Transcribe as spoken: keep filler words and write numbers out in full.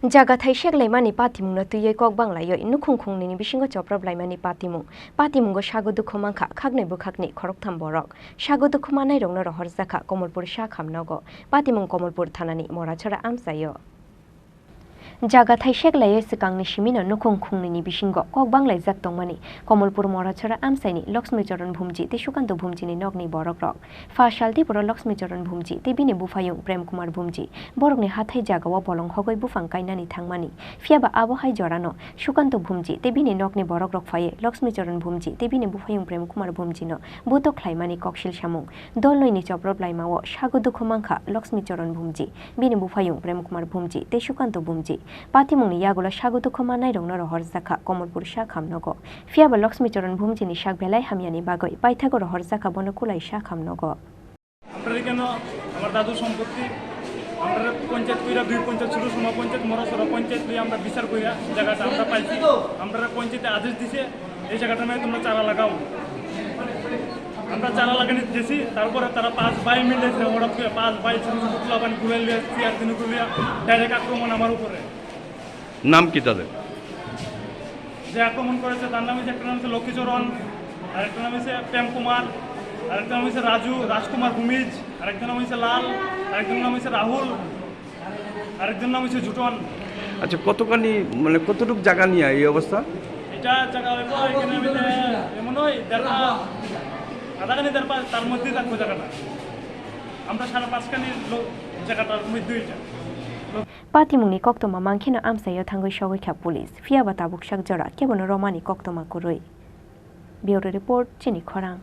Jaga thai seklaimani patimungno twiwi kok banglaiwi nukhung khungnini bisingo choprop laimani patimung. Patimungo sago dukhu mankha khaknwi bwkhakni khoroktham borok. Sago dukhu mannairokno rohorjakha Komolpur Sakham nogo. Patimung Komolpur thanani Morachora amchaio. Jaga thai seklaiwi swkangni simino nukhung khungnini bisingo kok banglaijak tongmani Komolpur Morachora amchaini Lakshmi Charan Bhumji tei Sukanto Bhumjini nokni borokrok. Pha sal tei boro Lakshmi Charan Bhumji tei bini buphayung Prem Kumar Bhumji borokni hathai jagao bolong hogwi buphang kainani thangmani. Phiyaba abo hai jorano Sukanto Bhumji tei bini nokni borokrok phaiwi Lakshmi Charan Bhumji tei bini buphayung Prem Kumar Bhumjino buto khlaimani koksil samung. Dol noini choprop laimao sago dukhu mankha Lakshmi Charan Bhumji, bini buphayung Prem Kumar Bhumji tei Sukanto Bhumji. Patimungni yagulo sago dukhu mannairokno rohorjakha Komolpur Sakham nogo. Phiyaba Lakshmi Charan Bhumjini sak belai hamyani bagwi paithago rohorjakha bono kulai Sakham nogo. আমরা এখানে আমার দাদুর সম্পত্তি, আমরা পঞ্চায়েত কইরা দুই পঞ্চায়েত, ছোট সময় পঞ্চায়েত, মরাসরা পঞ্চায়েত লই আমরা বিচার কইরা জায়গাটা আমরা পাইছি। আমরা পঞ্চায়েতে আদেশ দিছে, "এই জায়গাটার মধ্যে তোমরা চারা লাগাও।" আমরা চারা লাগানি গেছি, তারপরে তারা পাঁচ ভাই মিলে এসে হঠাৎ করে পাঁচ ভাই ছোট ছোট পোলাপান গুলাই লিয়ে, চেয়ার দিন গুলিয়া ডাইরেক্ট আক্রমণ আমার উপরে। নাম কি তাদের? যে আক্রমণ করেছে তার নাম হচ্ছে, একটা নাম হচ্ছে লক্ষ্মীচরণ, আর একটা নাম হচ্ছে প্রেম কুমার, আর একটা নাম হচ্ছে রাজু, রাজকুমার ভূমিজ, আর একটা নাম হচ্ছে লাল, আর একটা নাম হচ্ছে রাহুল, আর একজন নাম হচ্ছে জুটন। আচ্ছা, কতখানি, মানে, কতটুকু জায়গা নিয়ে এই অবস্থা? এটা জায়গা হইব এখানে মিলে এমন হয় দেড় পা, আধাখানি দেড় পা, তার মধ্যেই থাকবো জায়গাটা। আমরা সাড়ে পাঁচখানি লোক জায়গাটার মধ্যে এটা। Patimungni koktoma mankhe no amchaio thangwi sogwi kha police, phiyaba tabuk sak jora kebono romani koktoma kwrwi. Bureau Report, Chini Khorang.